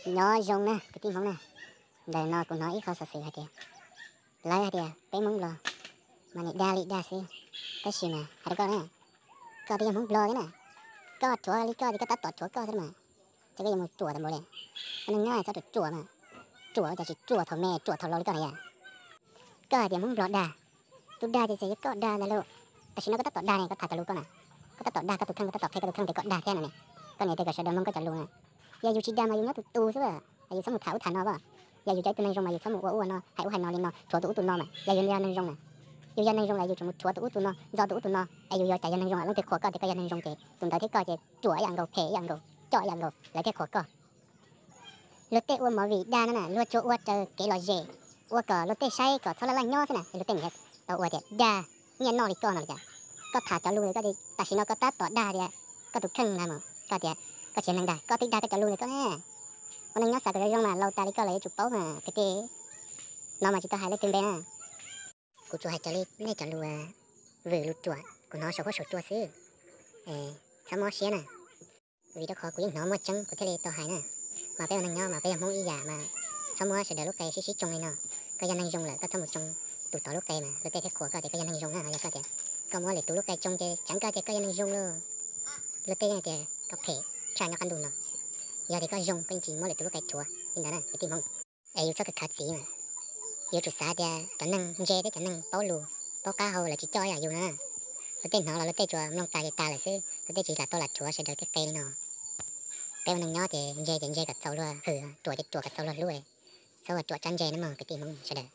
Nyob zoo na kwv tij Hmoob na, ntawm no kuv hnov ib qho xov xwm hais tias, lawv hais tias peb Hmoob Nplog mas nim dag li dag xwb, tab sis mas hais rau koj na, koj twb yog Hmoob Nplog thiab na, koj rhuav li koj ces koj tab tom rhuav koj xwb mas, ces koj yuav mus ruam tas npaum li. Ua neej nyob txhob ruam ruam mas, ruam ua cas tsis ruam thaum me ruam thaum laus li koj na yom. Koj hais tias Hmoob Nplog dag, tus dag ces txawm yog koj dag ntag lauj. Tam sim no koj tab tom dag ne, koj tham cov lus koj na, koj tab tom dag koj tus kheej, koj tab tom qhia koj tus kheej tias koj dag thiab no ne. Koj niam tej kom sawv daws mloog koj cov lus na. Yog yus tsis dag mas yus nyob tus tus xwb, yus txhob mus tham ub tham no as. Yog yus cov ib tug neeg zoo mas yus txhob mus ua ub ua no, hais ub hais no li no, rhuav tus ub tus no mas. Yog yus yog neeg zoo na, yus yog neeg zoo lawm yus tseem mus rhuav tus ub tus no, ntxo tus ub tus no, es yus yog cas yog neeg zoo lawm leej twg qhuas koj tias koj yog neeg zoo ces tus ntawd thiab koj ces ruam ib yam nkaus, phem ib yam nkaus, coj ib yam nkaus, lawv thiaj qhuas koj. Luag tej ua movie dag no na, luag tsuas ua raws kev lom zem, ua kom luag tej saib kom txhob laj laj nyob xwb na, luag tej niam tau ua tias dag nyiaj noj li koj no li cas. Koj tham cov lus ntawd koj, tam sim no koj tab tom dag tias koj tus kheej ntag mas koj tias koj tsis yog neeg dag, koj twb dag koj cov lus ntawd koj ne. Ua neej nyob xav kom zoo zoo mas laus tas li koj lawv yuav tsum paub mas kwv tij. No mas tsis tau hais leej twg npe na. Kuv tsuas hais raws li nej cov lus vwm lus ruam kuv hnov saum huab saum cua xwb, txhob mob siab na. Vim rau qhov kuv yeej hnov muaj tseeb kuv thiaj li tau hais na. Mas peb ua neeg nyob mas peb yog Hmoob ib yam mas txhob muab sawv daws lub qe sib sib tsoo li no. Koj yog neeg zoo lawm koj txhob mus tsoo tus tod lub qe mas luag tej thiaj qhuas koj tias koj yog neeg zoo na. Yog koj tias koj muab lwm tus lub qe tsoo ces tseev koj tias koj yog neeg zoo lauj. Luag tej tias koj phem tshaj nyob qab ntuj no. Yog tias koj zoo koj yeej tsis muab lwm tus lub qe rhuav li ntawd na kwv tij Hmoob. Es yus txhob khav txiv mas, yuav tsum xav tias cov neeg ntse thiab cov neeg paub lus paub qab hau lawv tsis coj ib yam yus na. Luag tej hnov los luag tej tsuas mloog tas ces tas lawm xwb, luag tej tsis lam tau lam rhuav sawv daws tej qe li no. Peb ua neeg nyob ces ntse ces ntse kom txaus luag hwm, ruam ces ruam kom txaus luag hlub. Txhob ua ruam tsab ntse nawb mog kwv tij Hmoob sawv daws.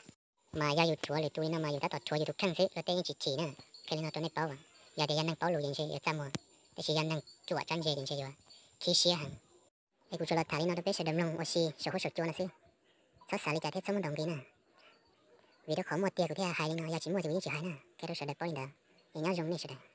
Mas yog yus rhuav lwm tus li no mas yus tab tom rhuav yus tus kheej xwb, luag tej yeej tsis chim na. Qhia li no rau nej paub, yog tias yog neeg paub lus ces ntshe yuav txaj muag, tab sis yog neeg ruam tsab ntse ces ntshe yuav khib siab heev. Es kuv tsuas los tham li no rau peb sawv daws mloog ua si saum huab saum cua no xwb. Txhob xav li cas thiab txhob muab ntaus nqi na. Vim rau qhov muaj tiag kuv thiaj hais li no, yog tsis muaj ces kuv yeej tsis hais na. Qhia rau sawv daws paub li ntawd. Es nyob zoo nej sawv daws.